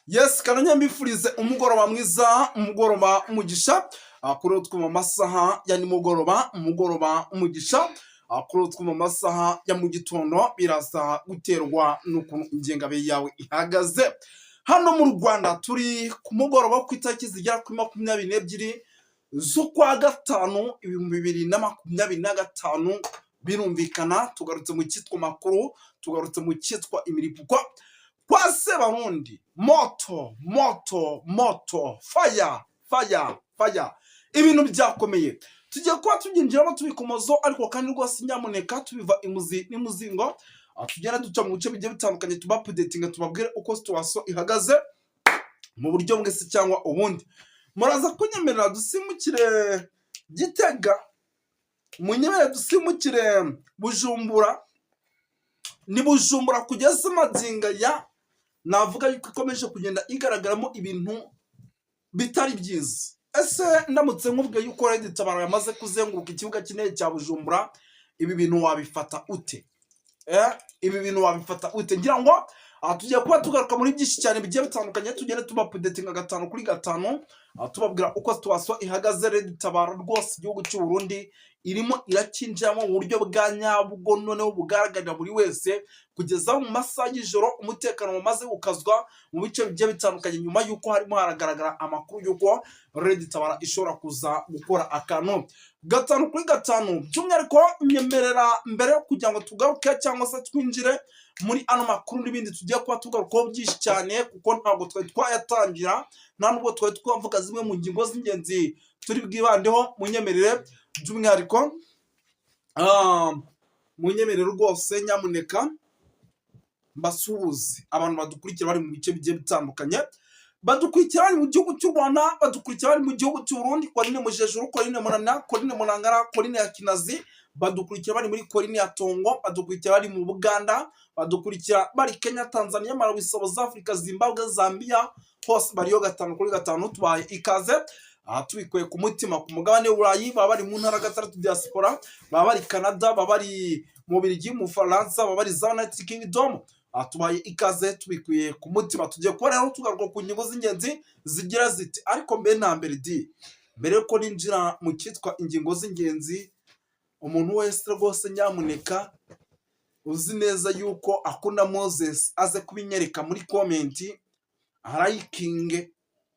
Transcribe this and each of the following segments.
Yes, kanongeye mbifurize umugoroba mwiza, umugoroba umugisha. Kuri utwo mu masaha ya nimugoroba, umugoroba umugisha. Kuri utwo mu masaha ya mu gitondo, biraza guterwa n'ukuntu ingengabihe yawe ihagaze. Hano mu Rwanda turi ku mugoroba ku itariki zigera kuri 22 z'ukwa gatanu 2025. Birumvikana tugarutse mu cyitwa makuru, tugarutse mu cyitwa imiripuko kwa Sebarundi. Moto moto moto, fire fire fire, ibintu byakomeye. Tugiye kuba tubyinjiramo tubikomozo, ariko kandi rwose nyamuneka tubiva imuzi n'imuzingo. Tugenda duca mu bice bigiye bitandukanye, tuba updatinga, tubabwire uko situation ihagaze mu buryo bwese cyangwa ubundi. Muraza kunyemerera dusimukire Gitega, munyemerere dusimukire Bujumbura. Ni Bujumbura kugeza magingo ya navuga yuko ikomeje kugenda igaragaramo ibintu bitari byiza. Ese ndamutse nkubwiye yuko Red Tabara yamaze kuzenguruka ikibuga cy'indege cya Bujumbura, ibi bintu wabifata ute? Ibi bintu wabifata ute? Ngira ngo tugiye kuba tugaruka muri byinshi cyane bigiye bitandukanye, tugende tuba updatinga gatanu kuri gatanu, tubabwira uko situation ihagaze. Red Tabara rwose igihugu cy'u Burundi irimo irakinjiramo mu buryo bwa nyabwo, noneho bugaragarira buri wese. Kugeza mu masaha y'ijoro umutekano wamaze gukazwa mu bice bigiye bitandukanye, nyuma y'uko harimo haragaragara amakuru y'uko Red Tabara ishobora kuza gukora akantu gatanu kuri gatanu. By'umwihariko nyemerera mbere yo kugira ngo tugaruke cyangwa se twinjire muri ano makuru n'ibindi tugiye kuba tugarukaho byinshi cyane, kuko ntabwo twari twayatangira, nta nubwo twari twavuga zimwe mu ngingo z'ingenzi turi bwibandeho, munyemerere by'umwihariko, munyemerere rwose nyamuneka mbasuhuze abantu badukurikira bari mu bice bigiye bitandukanye. Badukurikira bari mu gihugu cy'u Rwanda, badukurikira bari mu gihugu cy'u Burundi, Colline Mujejuru, Colline Munana, Colline Munangara, Colline ya Kinazi, badukurikira bari muri Colline ya Tongo, badukurikira bari mu Buganda, badukurikira bari Kenya, Tanzania, Malawi, South Africa, Zimbabwe, Zambia, hose bariyo gatanu kuri gatanu. Tubaye ikaze aha tubikuye ku mutima. Ku mugabane w'Uburayi baba bari mu ntara gatandatu diaspora, baba bari Canada, baba bari mu Bubiligi, mu Faransa, baba bari za United Kingdom. Aha tubaye ikaze tubikuye ku mutima. Tugiye kuba rero tugaruka ku ngingo z'ingenzi zigira ziti, ariko mbere na mbere di mbere yuko ninjira mu cyitwa ingingo z'ingenzi, umuntu wese rwose nyamuneka uzi neza yuko akunda Moses aze kubinyereka muri comment, aralikinge,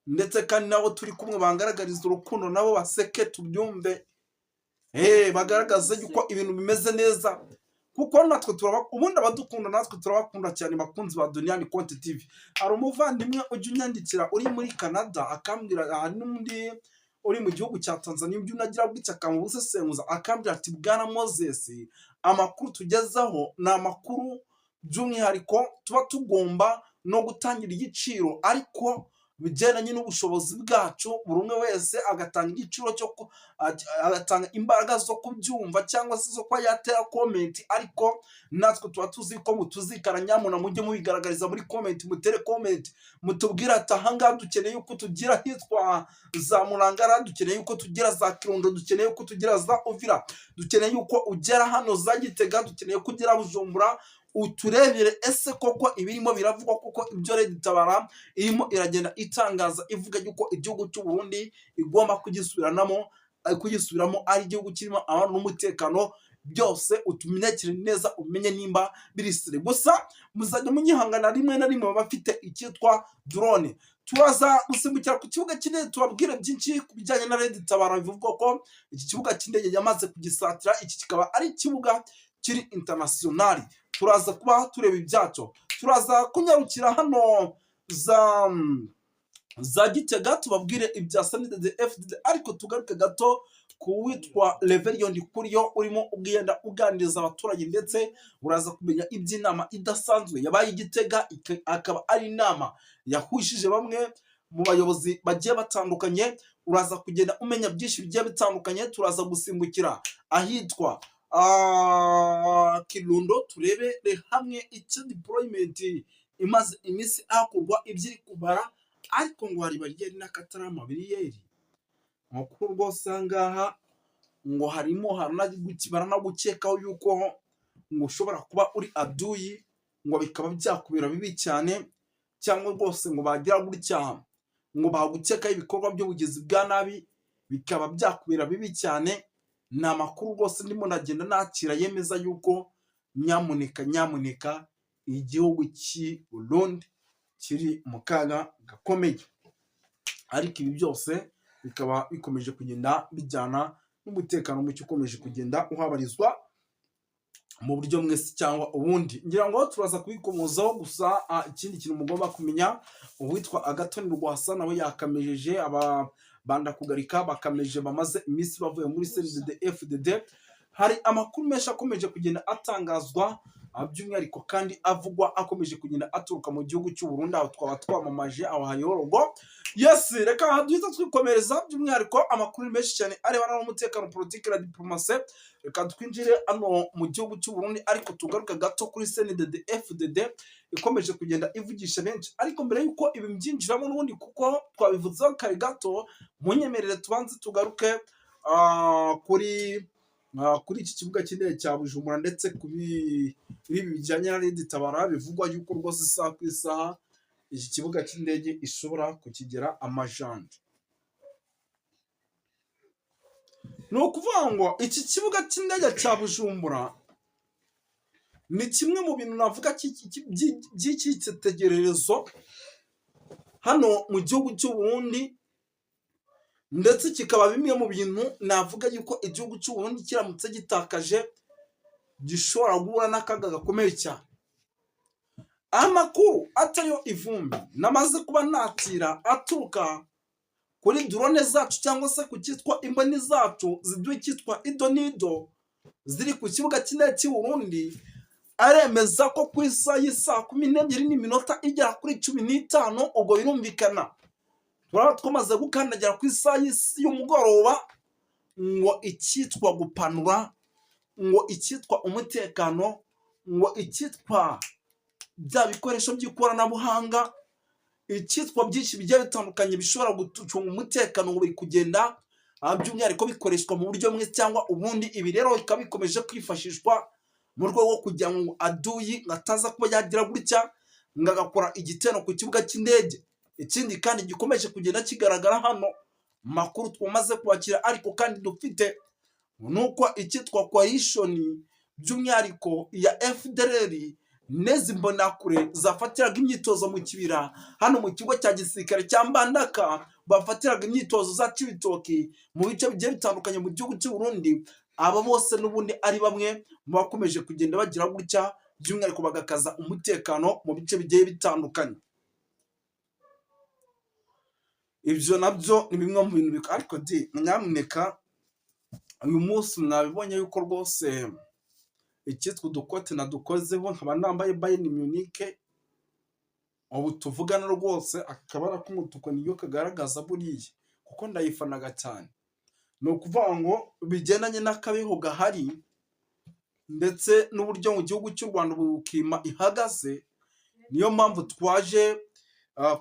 ndetse kandi nabo turi kumwe bangaragariza urukundo, nabo baseke tubyumve, bagaragaze yuko ibintu bimeze neza, kuko natwe turaba ubundi abadukunda natwe turabakunda cyane. Bakunzi ba Duniyani Konti TV, hari umuvandimwe ujya unyandikira uri muri Canada, akambwira, hari n'undi uri mu gihugu cya Tanzania ujya unagira gutya akamubusesenguza, akambwira ati: "Bwana Moses, amakuru tugezaho ni amakuru by'umwihariko tuba tugomba no gutangira igiciro, ariko bigendanye n'ubushobozi bwacu, buri umwe wese agatanga igiciro cyo agatanga imbaraga zo kubyumva cyangwa se zo kuba yatera comment, ariko natwe tuba tuzi ko mutuzikana. Nyamuna mujye mubigaragariza muri comment, mutere comment, mutubwire ati ahangaha dukeneye yuko tugira hitwa za Murangara, dukeneye yuko tugira za Kirundo, dukeneye yuko tugira za Uvira, dukeneye yuko ugera hano za Gitega, dukeneye ko ugera Bujumbura, uturebere ese koko ibirimo biravugwa kuko ibyo Red Tabara irimo iragenda itangaza ivuga yuko igihugu cy'u Burundi igomba kugisubiranamo, kugisubiramo ari igihugu kirimo amahoro n'umutekano, byose utumenyekere neza, umenye nimba biri sire." Gusa muzajya munyihangana, rimwe na rimwe baba bafite icyitwa drone. Turaza gusimbukira ku kibuga cy'indege, tubabwire byinshi ku bijyanye na Red Tabara bivugwa ko iki kibuga cy'indege yamaze kugisatira, iki kikaba ari ikibuga kiri international. Turaza kuba tureba ibyacyo, turaza kunyarukira hano za Gitega, tubabwire ibya CNDD FDD, ariko tugaruke gato ku witwa Reverien Ndikuriyo urimo ugenda uganiriza abaturage, ndetse uraza kumenya iby'inama idasanzwe yabaye i Gitega, akaba ari inama yahushije bamwe mu bayobozi bagiye batandukanye. Uraza kugenda umenya byinshi bigiye bitandukanye. Turaza gusimbukira ahitwa Kirundo, turebere hamwe icyo deployment imaze iminsi hakorwa, ibyo iri kubara, ariko ngo hari bariyeri n'akatarama bariyeri amakuru rwose. Aha ngaha ngo harimo baranagukekaho yuko ngo ushobora kuba uri aduyi, ngo bikaba byakubera bibi cyane. Cyangwa rwose ngo bagira gutya ngo bagukekaho ibikorwa by'ubugizi bwa nabi, bikaba byakubera bibi cyane. Ni amakuru rwose ndimo ndagenda nakira yemeza yuko nyamuneka, nyamuneka, igihugu cy'i Burundi kiri mu kaga gakomeye. Ariko ibi byose bikaba bikomeje kugenda bijyana n'umutekano muke ukomeje kugenda uhabarizwa mu buryo mwese cyangwa ubundi. Ngira ngo turaza kubikomozaho. Gusa ikindi kintu mugomba kumenya, uwitwa Agathon Rwasa nawe yakamejeje aba bandakugarika bakameje bamaze iminsi bavuye muri CNDD FDD. Hari amakuru menshi akomeje kugenda atangazwa, by'umwihariko kandi avugwa akomeje kugenda aturuka mu gihugu cy'u Burundi, aho twaba twamamaje aho hayorogo. Yes, reka duhita twikomereza. By'umwihariko amakuru menshi cyane arebana n'umutekano, politiki na diplomasi. Reka twinjire hano mu gihugu cy'u Burundi, ariko tugaruke gato kuri CNDD FDD ikomeje kugenda ivugisha benshi. Ariko mbere y'uko ibi mbyinjiramo n'ubundi, kuko twabivuzeho kare gato, munyemerere tubanze tugaruke kuri iki kibuga cy'indege cya Bujumbura, ndetse kuri ibi bijyanye na RED Tabara bivugwa yuko rwose isaha ku isaha iki kibuga cy'indege ishobora kukigera amajanja. Ni ukuvuga ngo iki kibuga cy'indege cya Bujumbura ni kimwe mu bintu navuga by'icyitegererezo hano mu gihugu cy'u Burundi, ndetse kikaba bimwe mu bintu navuga yuko igihugu cy'u Burundi kiramutse gitakaje gishobora guhura n'akaga gakomeye cyane. Amakuru atariyo ivumbi namaze kuba nakira aturuka kuri drone zacu, cyangwa se ku cyitwa imboni zacu ziduha icyitwa idonido ziri ku kibuga cy'indege cy'u Burundi, aremeza ko ku isaha y'isaa 12 n'iminota igera kuri 15, ubwo birumvikana turaba twamaze gukandagira ku isaha y'umugoroba, ngo icyitwa gupanura, ngo icyitwa umutekano, ngo icyitwa bya bikoresho by'ikoranabuhanga, icyitwa byinshi bigiye bitandukanye bishobora gucunga umutekano, ngo biri kugenda by'umwihariko bikoreshwa mu buryo bumwe cyangwa ubundi. Ibi rero bikaba bikomeje kwifashishwa mu rwego rwo kugira ngo aduyi ngo ataza kuba yagira gutya ngo agakora igitero ku kibuga cy'indege. Ikindi kandi gikomeje kugenda kigaragara hano, makuru twamaze kwakira ariko kandi dufite, ni uko icyitwa coalition, by'umwihariko ya FDLR n'izi mbonakure zafatiraga imyitozo mu kibira hano mu kigo cya gisirikare cya Mbandaka, bafatiraga imyitozo za Cibitoki mu bice bigiye bitandukanye mu gihugu cy'u Burundi, aba bose n'ubundi ari bamwe mu bakomeje kugenda bagira gutya by'umwihariko bagakaza umutekano mu bice bigiye bitandukanye. Ibyo nabyo ni bimwe mu bintu. Ariko di nyamuneka, uyu munsi mwabibonye yuko rwose icyitwa udukote nadukozeho, nkaba nambaye Bayern Munich. Ubu tuvugana rwose akabara k'umutuku niyo kagaragaza buriya, kuko ndayifanaga cyane. Ni ukuvuga ngo bigendanye n'akabeho gahari ndetse n'uburyo mu gihugu cy'u Rwanda ubu climat ihagaze, niyo mpamvu twaje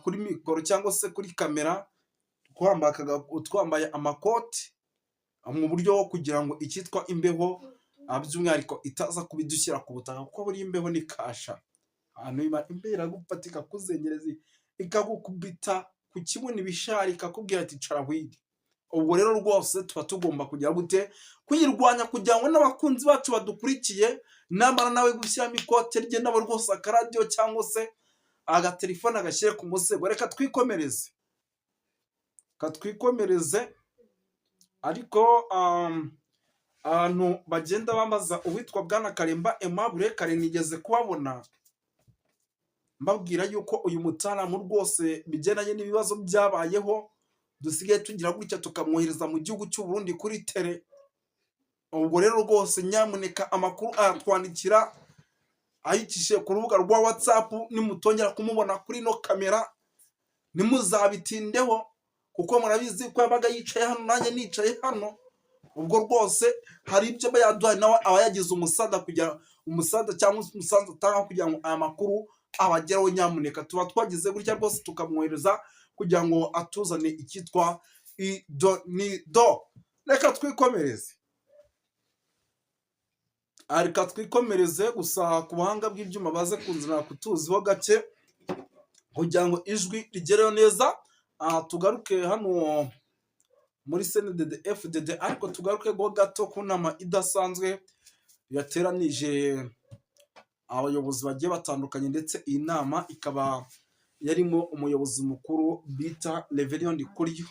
kuri mikoro cyangwa se kuri kamera twambaye amakoti, mu buryo bwo kugira ngo icyitwa imbeho by'umwihariko itaza kuba idushyira ku butaka, kuko buriya imbeho ni kasha. Ahantu imbeho iragufata ikakuzengereza, ikagukubita ku kibuno ibishari, ikakubwira ati: "Cara wige." Ubwo rero rwose tuba tugomba kugira gute? Kuyirwanya, kugira ngo n'abakunzi bacu badukurikiye, namara nawe gushyiramo ikote rye, nabo rwose akaradiyo cyangwa se agatelefone agashyire ku musego. Reka twikomereze, reka twikomereze. Ariko abantu bagenda bambaza uwitwa Bwana Karemba Aimable, kare nigeze kubabona mbabwira yuko uyu mutaramu rwose bigendanye n'ibibazo byabayeho dusigaye tugira gutya tukamwohereza mu gihugu cy'u Burundi kuri terrain. Ubwo rero rwose nyamuneka amakuru aratwandikira ayicishije ku rubuga rwa WhatsApp. Nimutongera kumubona kuri ino kamera ntimuzabitindeho, kuko murabizi ko yabaga yicaye hano nanjye nicaye hano. Ubwo rwose hari ibyo aba yaduhaye, nawe aba yagize umusada kugira umusada cyangwa umusanzu atanga kugira ngo aya makuru abageraho. Nyamuneka tuba twagize gutya rwose tukamwohereza kugira ngo atuzane icyitwa idonido. Reka twikomereze, reka twikomereze. Gusa ku buhanga bw'ibyuma baze kunzanira kutuziho gake. Kugira ngo ijwi rigereyo neza. Tugaruke hano muri CNDD FDD, ariko tugaruke go gato ku nama idasanzwe yateranije abayobozi bagiye batandukanye, ndetse iyi nama ikaba yarimo umuyobozi mukuru bita Reverien Ndikuriyo.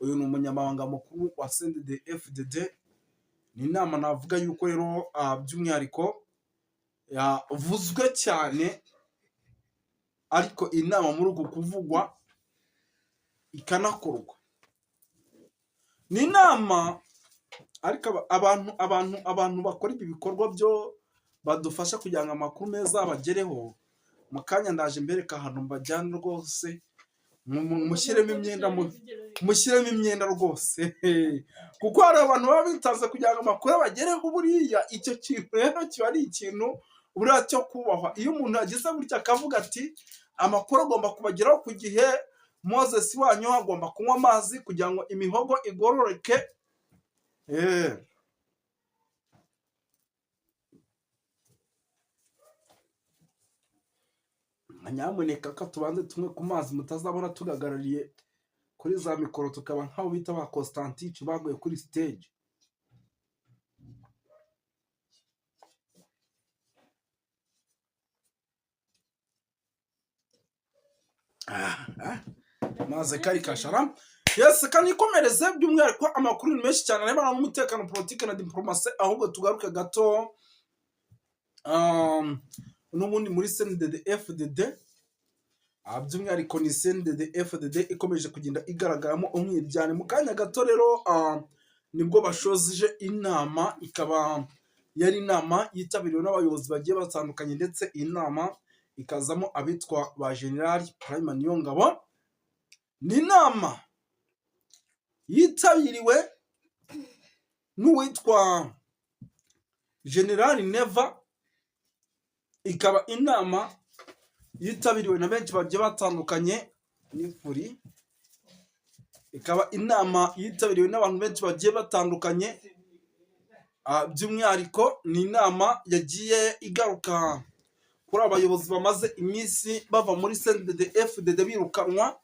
Uyu ni umunyamabanga mukuru wa CNDD FDD. Ni inama navuga yuko rero by'umwihariko yavuzwe cyane, ariko inama muri uku kuvugwa ikanakorwa. Ni inama ariko abantu bakora ibi bikorwa byo badufasha kugira ngo amakuru meza abagereho. Mu kanya ndaje mbereka ahantu mbajyana rwose, mushyiremo imyenda, mushyiremo imyenda rwose, kuko hari abantu baba bitanze kugira ngo amakuru abagereho. Buriya icyo kintu rero kiba ari ikintu buriya cyo kubahwa. Iyo umuntu yagize gutya akavuga ati amakuru agomba kubageraho ku gihe, Moses wanyu agomba kunywa amazi kugira ngo imihogo igororoke. Nyamuneka ko tubanze tumwe ku mazi, mutazabona tugagarariye kuri za mikoro, tukaba nk'abo bita ba Constantine baguye kuri stage. Maze kari kashara. Yes, kanikomereze. By'umwihariko amakuru ni menshi cyane arebana n'umutekano, politiki na diplomasi. Ahubwo tugaruke gato n'ubundi muri CNDD FDD. By'umwihariko ni CNDD FDD ikomeje kugenda igaragaramo umwiryane. Mu kanya gato rero nibwo bashoje inama, ikaba yari inama yitabiriwe n'abayobozi bagiye batandukanye, ndetse iyi nama ikazamo abitwa ba General Prime Niyongabo. Ni inama yitabiriwe n'uwitwa General Neva, ikaba inama yitabiriwe na benshi bagiye batandukanye n'ifuri, ikaba inama yitabiriwe n'abantu benshi bagiye batandukanye. By'umwihariko ni inama yagiye igaruka kuri abayobozi bamaze iminsi bava muri CNDD FDD birukanwa,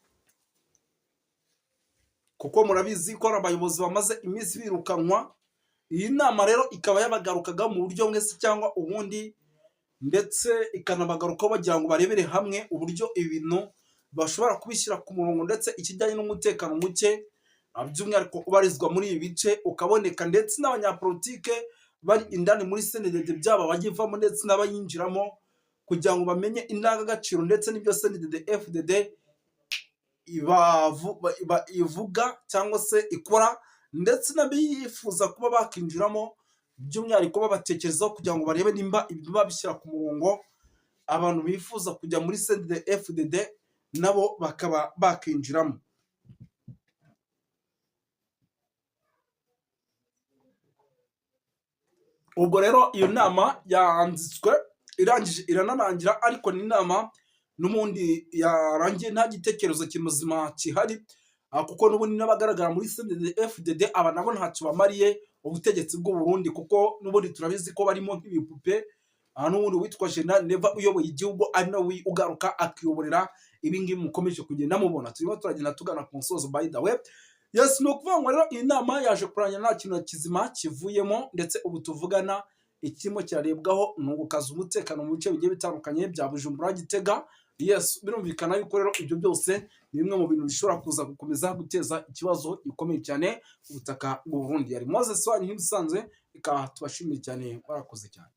kuko murabizi ko hari abayobozi bamaze iminsi birukanwa. Iyi nama rero ikaba yabagarukaga mu buryo bumwe se cyangwa ubundi, ndetse ikanabagarukaho bagira ngo barebere hamwe uburyo ibintu bashobora kubishyira ku murongo, ndetse ikijyanye n'umutekano muke by'umwihariko ubarizwa muri ibi bice ukaboneka, ndetse n'abanyapolitike bari indani muri CNDD, byaba abagivamo ndetse n'abayinjiramo, kugira ngo bamenye indangagaciro ndetse n'ibyo CNDD FDD ivuga cyangwa se ikora, ndetse n'abifuza kuba bakinjiramo by'umwihariko babatekerezaho kugira ngo barebe nimba ibintu babishyira ku murongo, abantu bifuza kujya muri CNDD FDD nabo bakaba bakinjiramo. Ubwo rero iyo nama yanditswe irangije iranarangira, ariko ni inama n'ubundi yarangiye nta gitekerezo kimuzima gihari, kuko n'ubundi n'abagaragara muri CNDD FDD aba nabo ntacyo bamariye ubutegetsi bw'u Burundi, kuko n'ubundi turabizi ko barimo nk'ibipupe. N'ubundi witwa General Neva uyoboye igihugu ari nawe ugaruka akiyoborera ibi ngibi mukomeje kugenda mubona. Turimo turagenda tugana ku musozo, by the way. Yes, ni ukuvuga ngo rero iyi nama yaje kurangira nta kintu na kizima kivuyemo, ndetse ubu tuvugana ikirimo kirarebwaho ni ugukaza umutekano mu bice bigiye bitandukanye bya Bujumbura, Gitega. Yes, birumvikana yuko rero ibyo byose ni bimwe mu bintu bishobora kuza gukomeza guteza ikibazo gikomeye cyane ku butaka bw'u Burundi. Yari Moses wanyu nk'ibisanzwe, reka tubashimire cyane, barakoze cyane.